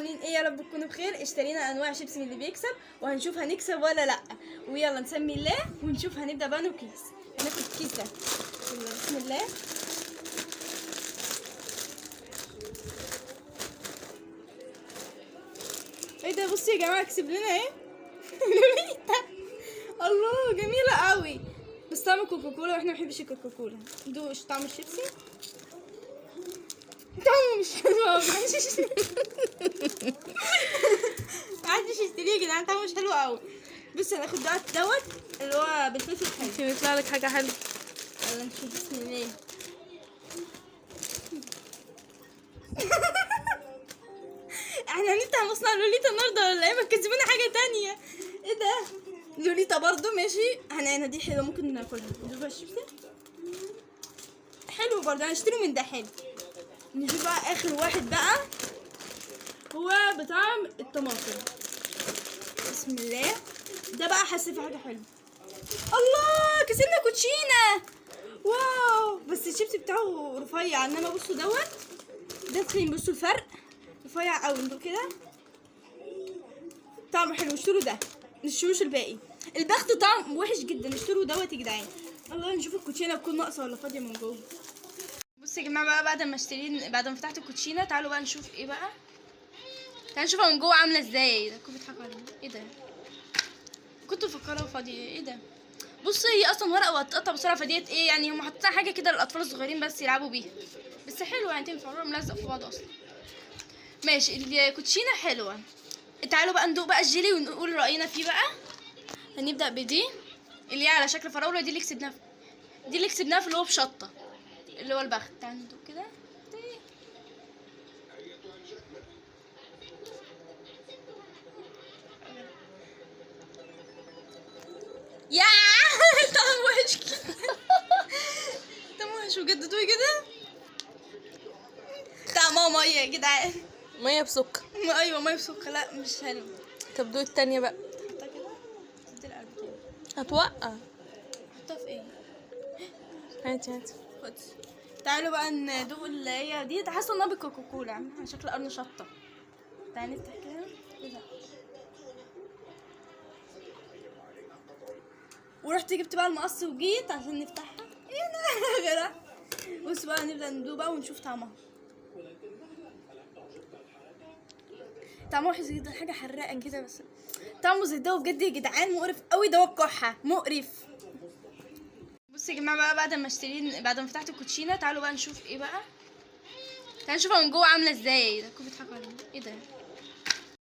عاملين ايه؟ يا رب تكونوا بخير. اشترينا انواع شيبسي من اللي بيكسب وهنشوف هنكسب ولا لا. ويلا نسمي الله ونشوف هنبدا بقى كيس. هناخد الكيس ده، يلا بسم الله. ايه ده؟ بصوا يا جماعة كسب لنا ايه؟ لوليتا. الله جميلة قوي، بس طعم كوكاكولا واحنا ما بنحبش الكوكاكولا. دوق طعم الشيبسي، طعمه مش حلو قوي. محدش يشتريه يا جدعان، طعمه مش حلو قوي. بص هناخد دوت اللي هو بالفلفل الحلو. يمكن يطلع لك حاجة حلوة. يلا نشوف بسم الله. احنا هنفتح مصنع لوليتا النهارده ولا ايه؟ ما تكسبونا حاجة تانية. ايه ده؟ لوليتا برضو ماشي. هنعينها دي حلوة ممكن ناكلها. نشوف الشيبسي حلو برضو، هنشتري من ده حلو. نشوف بقى اخر واحد بقى، هو بطعم الطماطم. بسم الله. ده بقى حاسه في حاجة حلوة. الله كسبنا كوتشينه، wow. بس الشيبسي بتاعه رفيع، انما بصوا دوت ده تخين. بصوا الفرق، رفيع قوي. انتوا كده طعمه حلو. اشتروا ده، مشتروش الباقي. البخت طعم وحش جدا، اشتروا دوت يا جدعان. الله نشوف الكوتشينه تكون ناقصه ولا فاضية من جوه. بصوا يا جماعة بقى، بعد ما فتحت الكوتشينه، تعالوا بقى نشوف ايه بقى. تعالوا نشوفها من جوه عامله ازاي. ده كنتوا بيضحكوا علينا. ايه ده؟ كنت مفكرة فاضية. ايه ده؟ بصوا هي اصلا ورقة وهتتقطع بسرعة، فديت ايه يعني، هم حاطين حاجة كده للاطفال الصغيرين بس يلعبوا بيها، بس حلوة يعني تنفع، ورق ملزق في بعض اصلا. ماشي الكوتشينه حلوة. تعالوا بقى ندوق بقى الجيلي ونقول راينا فيه بقى. هنبدا بدي اللي هي على شكل فراوله، دي اللي كسبناها، دي اللي كسبناها في اللي هو بشطه اللي هو البخت. تعالوا ندوق كده. يا طعم وحش كده، طعم وحش بجد. دوقي كده، طعمها مية يا جدعان، مية بسكر. ايوه مية بسكر. لا مش حلو. طب دوق التانية بقى. حطها كده، تدي القلب تاني. هتوقع. حطها في ايه؟ هاتي هاتي. خد. تعالوا بقى ندوق اللي هي دي، حاسه انها بالكوكاكولا على شكل قرن شطه. تعالى نفتح كده. ايه ده؟ ورحت جبت بقى المقص وجيت عشان نفتحها. ايه ده؟ غيرها. بص بقى نبدا ندوق بقى ونشوف طعمها. طعمه وحش جدا، حاجة حراقه كده، بس طعمه زي ده بجد يا جدعان، مقرف قوي. ده الكحه مقرف. بصوا يا جماعة بقى، بعد ما فتحت الكوتشينه، تعالوا بقى نشوف ايه بقى. تعالوا نشوفها من جوه عامله ازاي. ده كنتوا بيضحكوا علينا. ايه ده؟